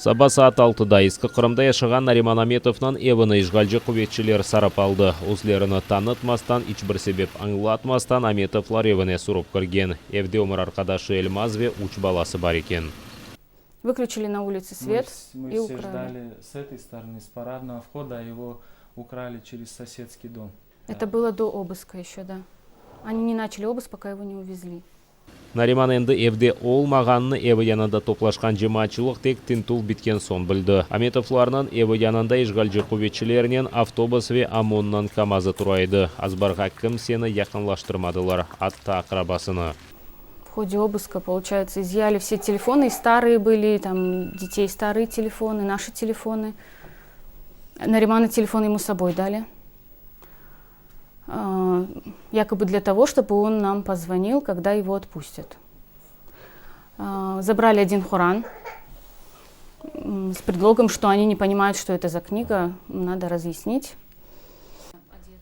Saba saat altıda Eski Qırımda yaşağan Nariman Ametovnıñ evini işğalci quvetçiler sarıp aldı. Özlerini tanıtmastan, iç bir sebep añlatmastan Ametovlar evine sürip kirgen. Evde ömür arqadaşı Elmaz ve üç balası bar eken. Vıklüçili na ulice svet Мы i все ukrali. ждали с этой стороны, с парадного входа, а его украли через соседский дом. Это было до обыска еще, да. Они не начали обыск, пока его не увезли. Nariman endi evde olmağanını evi yanında toplaşqan cemaatçılıq tek tintüv bitken soñ bildi. Ametovlarnıñ evi yanında işğalci quvetçilernen avtobus ve OMONnıñ KAMAZı tura edi. Azbarğa kimseni yaqınlaştırmadılar, atta aqrabasını. В ходе обыска, получается, изъяли все телефоны, и старые были, там, детей старые телефоны, наши телефоны. Наримана телефон ему с собой дали. Якобы для того, чтобы он нам позвонил, когда его отпустят. Забрали один Коран с предлогом, что они не понимают, что это за книга, надо разъяснить.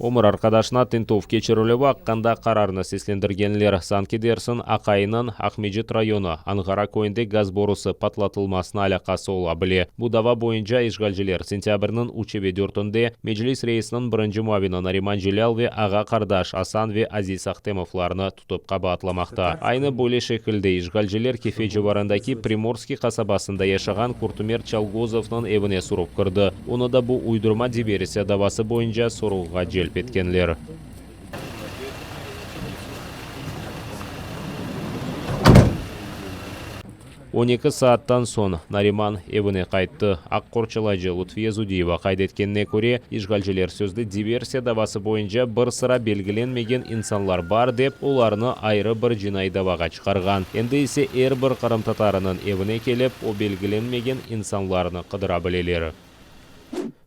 Ömür arqadaşına tintüv keçirilüvi aqqında qararnı seslendirgenler. Sanki dersiñ, aqayınıñ Aqmecit rayonı, Anğara köyünde gaz borusı patlatılmasına alâqası ola bile. Bu dava boyunca işğalciler sentâbrniñ üçü ve dörtünde Meclis reisiniñ birinci muavini Nariman Celâl ve ağa-qardaş Asan ve Aziz Ahtemovlarnı tutıp qabaatlamaqta. Aynı böyle şekilde işğalciler Kefe civarındaki Primorskiy qasabasında yaşağan Kurtumer Çalgozovnıñ evine sürip kirdi. Onı da bu uydurma diversiya davası boyunca sorğuğa celp etkenler. 12 saattan soñ Nariman evine qayttı. Aq qorçalayıcı Lutfiye Zudiyeva qayd etkenine köre, işğalciler sözde diversiya davası boyunca bir sıra belgilenmegen insanlar bar dep, olarnı ayrı bir cinaiy davağa çıqarğan. Endi ise er bir qırımtatarınıñ evine kelip, o belgilenmegen insanlarnı qıdıra bileler.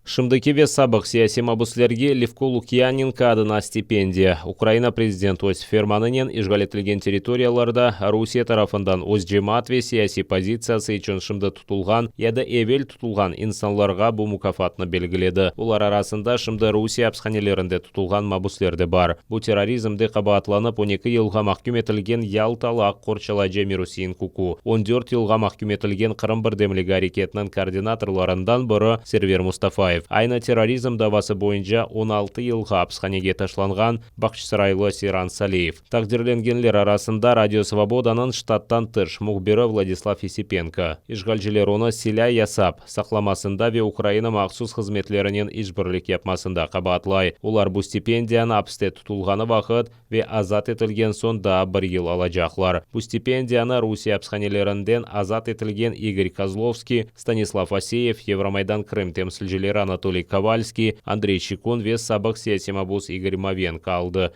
Şimdiki ve sabıq siyasiy mabüslerge Levko Lukyanenko adına stipendiya, Ukraina prezidenti öz fermanınen işğal etilgen territoriyalarda Rusiye tarafından öz cemaat ve siyasiy pozitsiyası içün şimdi tutulğan ya da evel tutulğan insanlarğa bu mukâfatnı belgiledi. Olar arasında şimdi Rusiye apishanelerinde tutulğan mabüsler de bar. Bu terrorizmde qabaatlanıp 12 yılğa mahküm etilgen Yaltalı aq qorçalayıcı Emirusein Kuku, 14 yılğa mahküm etilgen Qırım birdemligi areketiniñ koordinatorlarından biri Server Mustafayev, aynı terrorizm davası boyunca 16 yılğa apishanege taşlanğan Bağçasaraylı Seyran Saliyev. Taqdirlengenler arasında Radio Svobodanıñ ştattan tış mühbiri Vladislav Yesipenko. İşğalciler onı silâ yasap, saqlamasında ve Ukraina mahsus hızmetlerinen işbirlik yapmasında qabaatlay. Olar bu stipendiyanı apiste tutulğanı vaqıt ve azat etilgen soñ daa bir yıl alacaqlar. Bu stipendiyanı Rusiye apishanelerinden azat etilgen İgor Kozlovskiy, Stanislav Aseyev, Yevromaydan Krım temsilcileri Anatoliy Kovalskiy, Andrey Şçekun ve sabıq siyasiy mabus İgor Movenko aldı.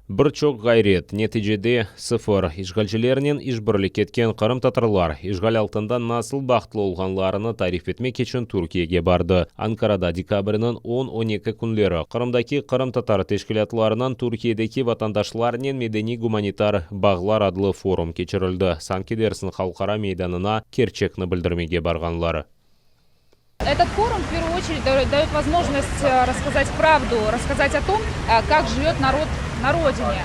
Bir çoq ğayret, neticede, sıfır. İşğalcilernen işbirlik etken qırımtatarlar işğal altında nasıl bahtlı olğanlarını tarif etmek içün Türkiyege bardı. Ankarada dekabrniñ on, 12 künleri Qırımdaki qırımtatar teşkilâtlarınıñ Türkiyedeki vatandaşlarnen medeniy-gumanitar bağlar adlı forum keçirildi. Sanki dersiñ halqara meydanına kerçekni bildirmege barğanlar. Этот форум, в первую очередь, дает возможность рассказать правду, рассказать о том, как живет народ на родине,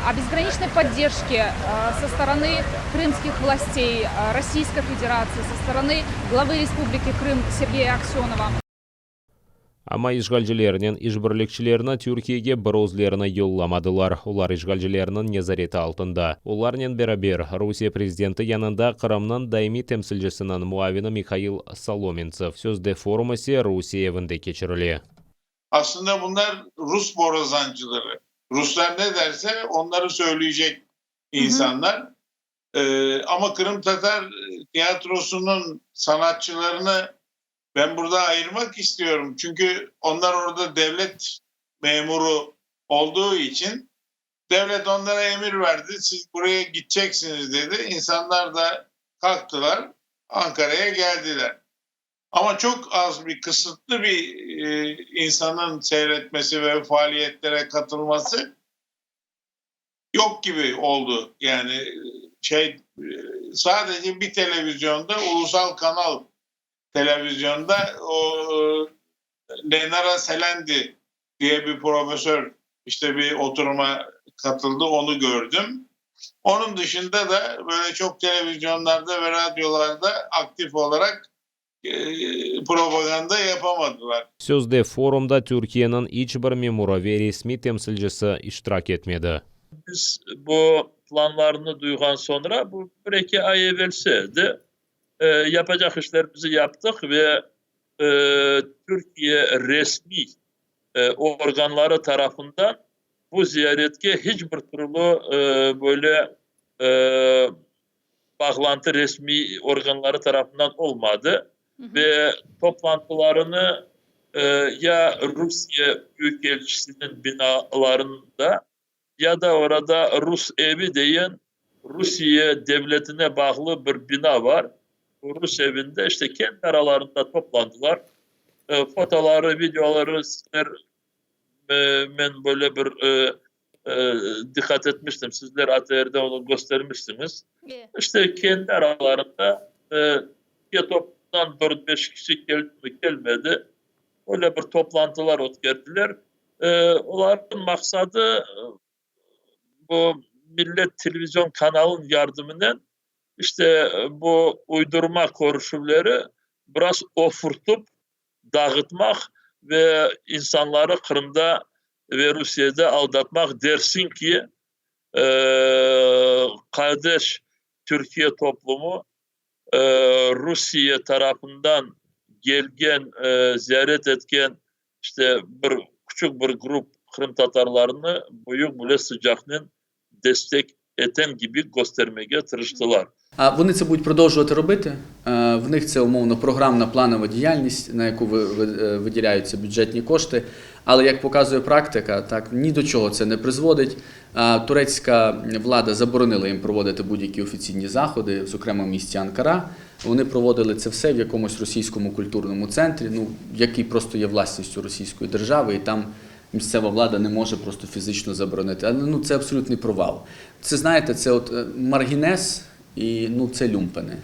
о безграничной поддержке со стороны крымских властей, Российской Федерации, со стороны главы Республики Крым Сергея Аксенова. Amma işğalcilernen işbirlikçilerni Türkiyege bir özlerini yollamadılar, olar işğalcilerniñ nezareti altında. Olarnen beraber Rusiye prezidenti yanında Qırımnıñ daimiy temsilcisiniñ muavini Mihail Solomintsev. Sözde forum ise Rusiye evinde keçirile. Aslında bunlar Rus borazancıları. Ruslar ne derse onları söyleyecek insanlar. Ama Qırımtatar tiyatrosunıñ sanatçılarını ben burada ayırmaq istiyorum. Çünki onlar orada devlet memuru olduğu için devlet onlara emir verdi. Siz buraya gideceksiniz dedi. İnsanlar da kalktılar Ankara'ya geldiler. Ama çok az bir kısıtlı bir insanın seyretmesi ve faaliyetlere katılması yok gibi oldu. Yani şey sadece bir televizyonda ulusal kanal televizyonda o Lenara Selendi diye bir profesör işte bir oturuma katıldı onu gördüm. Onun dışında da böyle çok televizyonlarda ve radyolarda aktif olarak e, propaganda yapamadılar. Sözde forumda Türkiyeniñ iç bir memurı ve resmiy temsilcisi iştirak etmedi. Biz bu planlarını duyğan soñra, bu bir-eki ay evelsi edi, yapacaq işlerimizni yaptıq ve Türkiye resmiy organları tarafından bu ziyaretke hiç bir türlü böyle bağlantı resmiy organları tarafından olmadı ve toplantılarını ya Rusiye büyükelçisiniñ binalarında, ya da orada Rus evi degen Rusiye devletine bağlı bir bina bar. Rus evinde işte kendi aralarında toplandılar. Fotoları, videoları sizler men böyle bir diqqat etmiştim. Sizler ATRde onı köstermişsiniz. İşte kendi aralarında ya toptan 4-5 kişi keldi mi, kelmedi. Öyle bir toplantılar ötkerdiler. Olarnıñ maqsadı bu Millet televizyon kanalınıñ yardımınen işte bu uydurma körüşüvleri biraz ofurtıp dağıtmaq ve insanları Qırımda ve Rusiyede aldatmaq, dersiñ ki, qardaş Türkiye toplumı Rusiye tarafından kelgen, ziyaret etken işte bir küçük bir grup qırımtatarlarını büyük bile sıcaqnen destek eten kibi köstermege tırıştılar. А вони це будуть продовжувати робити. В них це умовно програмна планова діяльність, на яку виділяються бюджетні кошти. Але як показує практика, так ні до чого це не призводить. Турецька влада заборонила їм проводити будь-які офіційні заходи, зокрема в місті Анкара. Вони проводили це все в якомусь російському культурному центрі, ну який просто є власністю російської держави, і там місцева влада не може просто фізично заборонити. Але ну це абсолютний провал. Це знаєте, це от маргінес і ну це люмпени.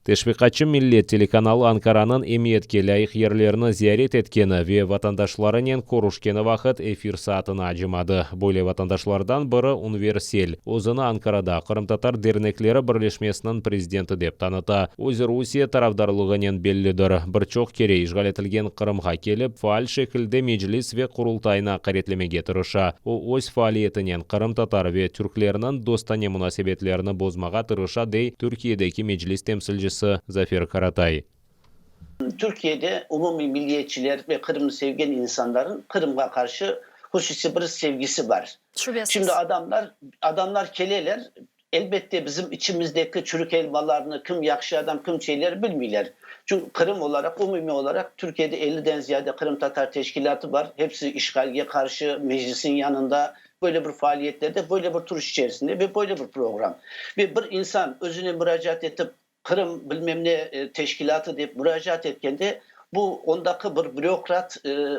Teşviqatçı Millet telekanalı Ankaranıñ emiyetke lâyıq yerlerini ziyaret etkeni ve vatandaşlarınen körüşkeni vaqıt efir saatini acımadı. Böyle vatandaşlardan biri Ünver Sel. Özüni Ankarada Qırımtatar dernekleri birleşmesiniñ prezidenti dep tanıta. Özü Rusiye tarafdarlığınen bellidir. Bir çoq kere işğal etilgen Qırımğa kelip, faal şekilde Meclis ve Qurultaynı aqaretlemege tırışa. O, öz faaliyetinen qırımtatar ve türklerniñ dostane munasebetlerini bozmağa tırışa, dey Türkiyedeki Meclis temsilcisi Zafer Karatay. Türkiye'de umumi milliyetçiler ve Kırım'ı sevgen insanların Kırım'a karşı hususi bir sevgisi var. Şübesiz. Şimdi adamlar keleler, elbette bizim içimizdeki çürük elmalarını kim yahşı adam, kim şeyler bilmiyorlar. Çünkü Kırım olarak, umumi olarak Türkiye'de 50'den ziyade Kırım Tatar teşkilatı var. Hepsi işgalge karşı meclisin yanında böyle bir faaliyetlerde, böyle bir turuş içerisinde ve böyle bir program. Ve bir insan özüne müracaat etip Kırım bilmem ne teşkilatı deyip müracaat etkende bu ondaki bir bürokrat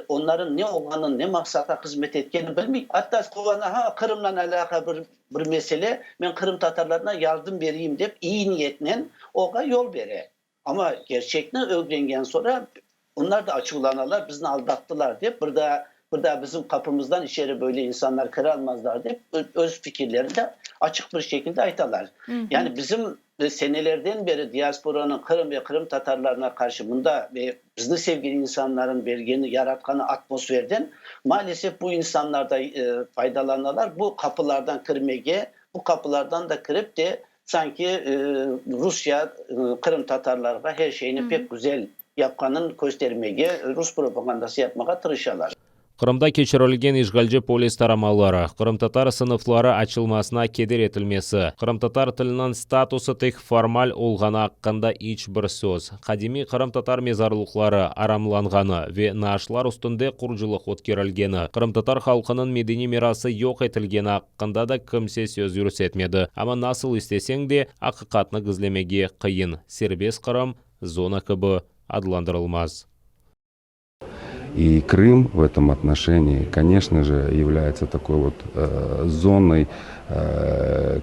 onların ne olğanın, ne maqsatqa hızmet etkenini bilmey. Hatta quvana ha Qırımla alâqa bir mesele, men Qırım tatarlarına yardım bereyim dep iyi niyetnen oğa yol bere. Ama gerçekni ögrengen sonra onlar da açuvlanalar, bizni aldattılar dep, bir daha bizim kapımızdan içeri böyle insanlar kiralmazlar dep öz fikirlerini de açık bir şekilde aytalar. Yani bizim senelerden beri diasporanın Kırım ve Kırım Tatarlarına karşı bunda ve bizni sevgen insanların bergeni, yaratqanı atmosferden maalesef bu insanlar da faydalanırlar. Bu kapılardan kirmege, bu kapılardan da kirip de sanki Rusya Kırım Tatarlarğa her şeyini pek güzel yapqanın köstermege, Rus propagandası yapmağa tırışalar. Qırımda keçirilgen işğalci polis taramaları, qırımtatar sınıfları açılmasına keder etilmesi, qırımtatar tiliniñ statusı tek formal olğanı aqqında iç bir söz, qadimiy qırımtatar mezarlıqları aramlanğanı ve naaşlar üstünde qurucılıq ötkerilgeni, qırımtatar halqınıñ medeniy mirası yoq etilgeni aqqında da kimse söz yürsetmedi. Amma nasıl isteseñ de, aqiqatnı gizlemege qıyın. Serbest Qırım zona kibi adlandırılmaz. И Крым в этом отношении, конечно же, является такой вот зоной,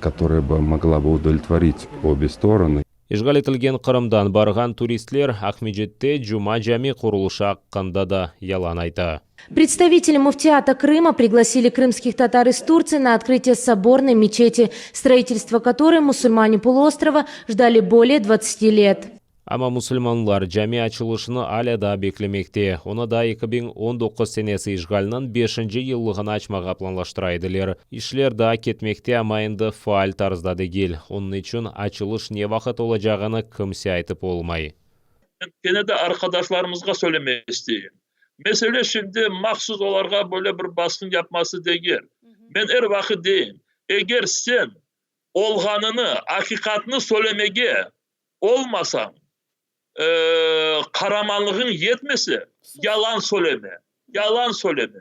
которая бы могла бы удовлетворить обе стороны. İşğal etilgen Qırımdan barğan turistler Aqmescitte Cuma cami qurulışı aqqında da yalan ayta. Представители муфтиата Крыма пригласили крымских татар из Турции на открытие соборной мечети, строительство которой мусульмане полуострова ждали более 20 лет. Amma musulmanlar cami açılışını alâ daa beklemekte. Onı daa 2019 senesi işğalniñ beşinci yıllığına açmağa planlaştıra ediler. İşler daa ketmekte, amma endi faal tarzda degil. Onıñ içün açılış ne vaqıt olacağını kimse aytıp olmay. Men kene de arqadaşlarımızğa söylemek isteyim. Mesele şimdi mahsus olarğa böyle bir basqın yapması degil. Men er vaqıt deyim, eger sen olğanını, aqiqatnı söylemege olmasañ, qaramanlığıñ yetmese, yalan söyleme, yalan söyleme.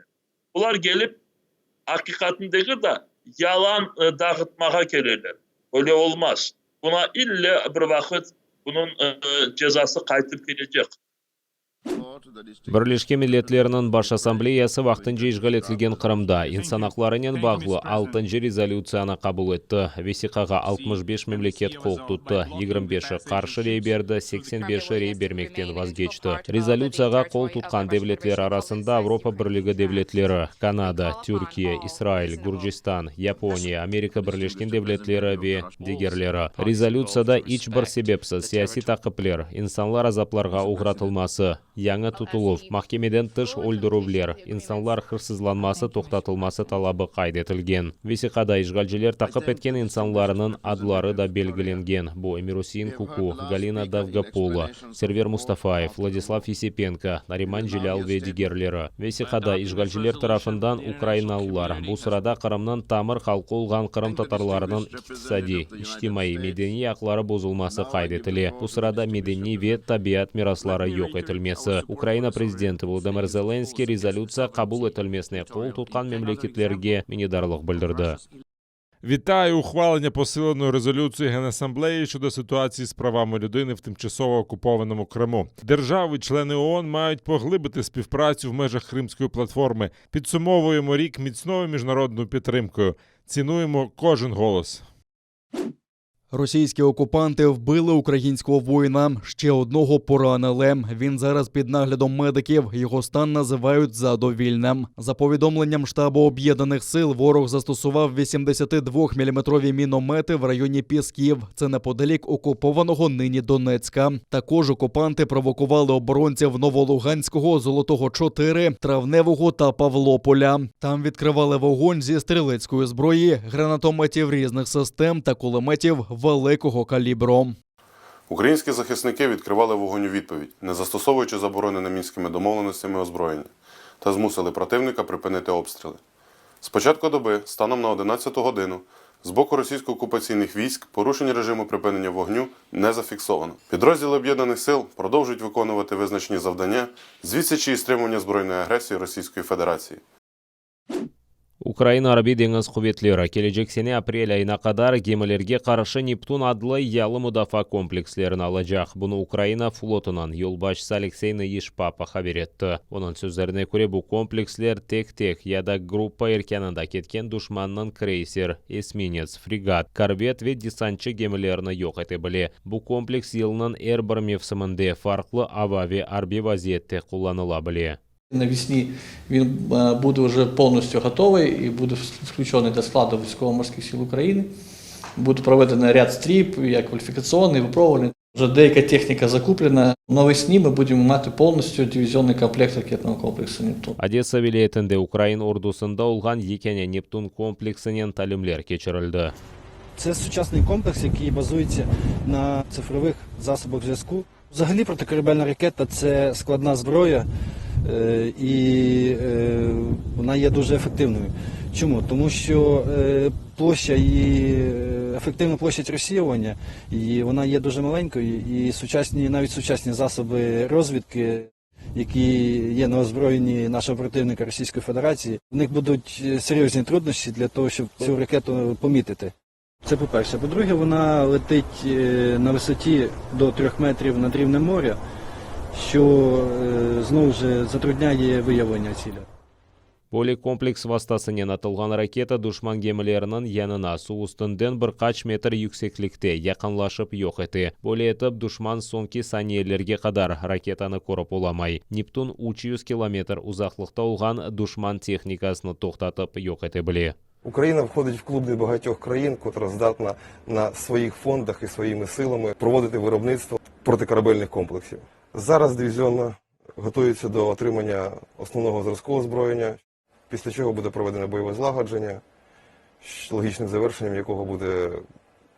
Bular kelip aqiqatnı degil de, yalan dağıtmağa keleler. Öyle olmaz. Buna ille bir vaqıt bunıñ cezası qaytıp kelecek. Birleşken Milletlerniñ Baş Assambleyası vaqtınca işğal etilgen Qırımda insan aqlarınen bağlı altıncı rezolütsiyanı qabul etti. Vesiqağa 65 memleket qol tuttı, 25-i qarşı rey berdi, 85-i rey bermekten vazgeçti. Rezolütsiyağa qol tutqan devletler arasında Avropa Birligi devletleri, Kanada, Türkiye, İsrail, Gürcistan, Yaponiya, Amerika Birleşken Devletleri ve digerleri. Rezolütsiyada iç bir sebepsiz siyasiy taqipler, insanlar azaplarğa oğratılması, yañı tutuluv, mahkemeden tış öldürüvler, insanlar hırsızlanması toqtatılması talabı qayd etilgen. Vesiqada işğalciler taqip etken insanlarnıñ adları da belgilengen, bu Emirüsein Kuku, Galina Dovgopola, Server Mustafayev, Vladislav Yesipenko, Nariman Celâl ve digerleri. Vesiqada işğalciler tarafından ukrainalılar, bu sırada Qırımnıñ tamır halqı olğan qırımtatarlarınıñ iqtisadiy, içtimaiy, medeniy aqları bozulması qayd etile, bu sırada medeniy ve tabiat mirasları yoq etilmesi. Ukraina prezidenti Volodımır Zelenskıy rezolütsiya qabul etilmesine qol tutqan memleketlerge minnetdarlıq bildirdi. Вітаю ухвалення посиленої резолюції Генасамблеї щодо ситуації з правами людини в тимчасово окупованому Криму. Держави, члени ООН, мають поглибити співпрацю в межах Кримської платформи. Підсумовуємо рік міцною міжнародною підтримкою. Цінуємо кожен голос. Російські окупанти вбили українського воїна. Ще одного поранили. Він зараз під наглядом медиків. Його стан називають задовільним. За повідомленням штабу об'єднаних сил, ворог застосував 82-мм міномети в районі Пісків. Це неподалік окупованого нині Донецька. Також окупанти провокували оборонців Новолуганського, Золотого 4, Травневого та Павлополя. Там відкривали вогонь зі стрілецької зброї, гранатометів різних систем та кулеметів великого калібру. Українські захисники відкривали вогонь у відповідь, не застосовуючи заборонене мінськими домовленостями озброєння, та змусили противника припинити обстріли. З початку доби, станом на 11 годину, з боку російсько-окупаційних військ порушень режиму припинення вогню не зафіксовано. Підрозділи об'єднаних сил продовжують виконувати визначені завдання з відсічі і стримування збройної агресії Російської Федерації. Ukraina Arbiy deñiz quvetleri kelecek sene aprel ayına qadar gemilerge qarşı Neptun adlı yalı mudafaa komplekslerini alacaq. Bunı Ukraina flotunıñ yolbaşçısı Aleksey Neyijpapa haber etti. Onıñ sözlerine köre, bu kompleksler tek-tek ya da gruppa erkânında ketken duşmannıñ kreyser, esminets, fregat, korvet ve desantçı gemilerini yoq ete bile. Bu kompleks yılnıñ er bir mevsiminde, farqlı ava ve arbiy vaziyette qullanıla bile. Навесні він буде вже повністю готовий і буде включений до складу військово-морських сил України. Буде проведено ряд стрільб, як кваліфікаційний, випробувальний. Вже деяка техніка закуплена. Навесні ми будемо мати повністю дивізіонний комплект ракетного комплексу «Нептун». Odesa vilâyetinde ukrain ordusında olğan yekâne Neptun kompleksinen talimler keçirildi. Це сучасний комплекс, який базується на цифрових засобах зв'язку. Взагалі протикорабельна ракета це складна зброя е, і е, вона є дуже ефективною. Чому? Тому що е, площа її, ефективна площадь розсіювання, і вона є дуже маленькою, і сучасні, навіть сучасні засоби розвідки, які є на озброєнні нашого противника Російської Федерації, в них будуть серйозні труднощі для того, щоб цю ракету помітити. Це по-перше. По-друге, вона летить на висоті до 3 метрів над рівнем моря, що знову ж затрудняє виявлення цілі. Böyle kompleks vastasınen atılğan raketa duşman gemileriniñ yanına suv üstünden bir qaç metr yükseklikte yaqınlaşıp yoq ete. Böyle etip duşman soñki saniyelerge qadar raketanı körip olamay. Neptun 300 kilometr uzaqlıqta olğan duşman tehnikasını toqtatıp yoq ete bile. Україна входить в клуб небагатьох країн, котра здатна на своїх фондах і своїми силами проводити виробництво протикорабельних комплексів. Зараз дивізіон готується до отримання основного зразку озброєння, після чого буде проведене бойове злагодження, логічним завершенням якого буде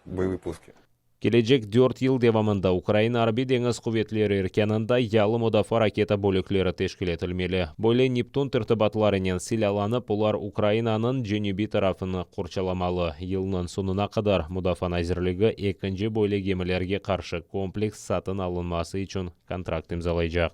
бойові пуски. Kelecek dört yıl devamında Ukraina Arbiy-deñiz quvetleri erkânında yalı mudafaa raketa bölükleri teşkil etilmeli. Böyle Neptun tertibatlarınen silâlanıp, olar Ukrainanıñ cenübiy tarafını qorçalamalı. Yılnıñ soñuna qadar Mudafaa nazirligi ekinci böyle gemilerge qarşı kompleks satın alınması içün kontrakt imzalaycaq.